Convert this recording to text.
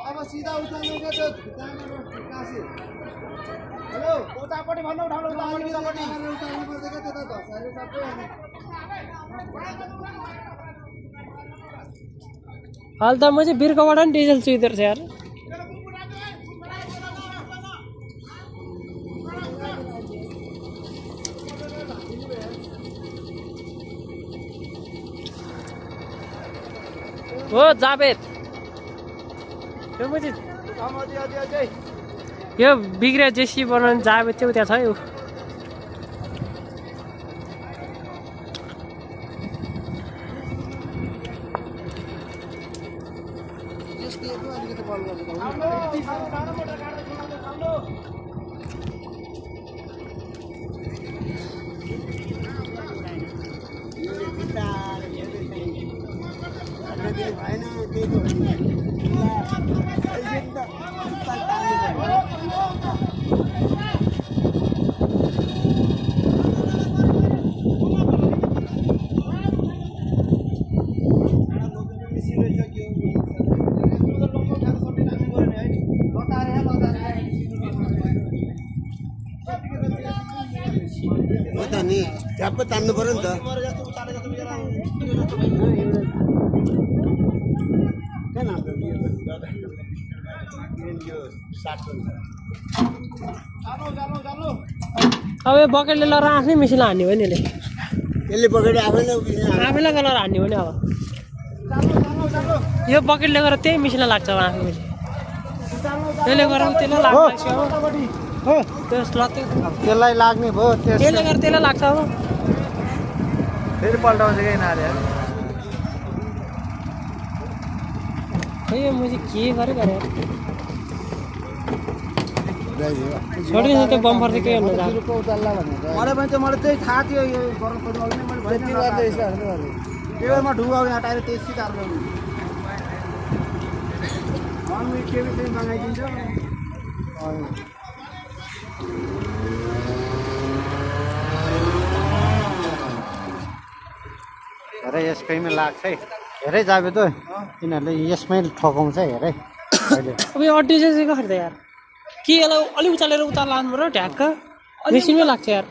अब सीधा उतार्नुको त्यो कासी हेलो उतापट्टि भन्नु उठाउनु उतापट्टि उतापट्टि उतार्नु पर्छ के त्यता धसाले सबै हाल त म चाहिँ बिर्कोबाट नि डिजल चुइदो रहेछ यार हो जावेद यो बिग्रिया जेसी बनाउने जावेद चाहिँ उता छ यो ट्याप तान्नु पर्यो नि त अब यो बकेटले लगाएर आफ्नै मिसिन हान्ने हो नि यसले बकेट आफैलाई गरेर हान्ने हो नि अब यो बकेटले गरेर त्यही मिसिनलाई लाग्छ अब आफै त्यसले गरेर त्यसलाई लाग्छ त्यसलाई लाग्ने भयो त्यसले गरेर त्यसलाई लाग्छ अब फेरि पल्टाउँछ कि नारे खै म चाहिँ के गरेँ गरेँ छोडिदिनु त्यो बम्पर चाहिँ के गर्नु उताल्ला भनेर मलाई पनि मलाई त्यही थाहा थियो यो गर्नु पर्ने अघि नै मैले त्यही भएर म ढुङ्गा यहाँ टायर त्यसै तार्नु अनि के पनि मगाइदिन्छ हेरे यसकैमा लाग्छ है हेरै जाबे त यिनीहरूले यसमै ठोकाउँछ हेरे अब यो अड्डी चाहिँ कसरी त यार के यसलाई अलिक उचालेर उता लानु पर्यो ढ्याक्क मेसिनमै लाग्छ यार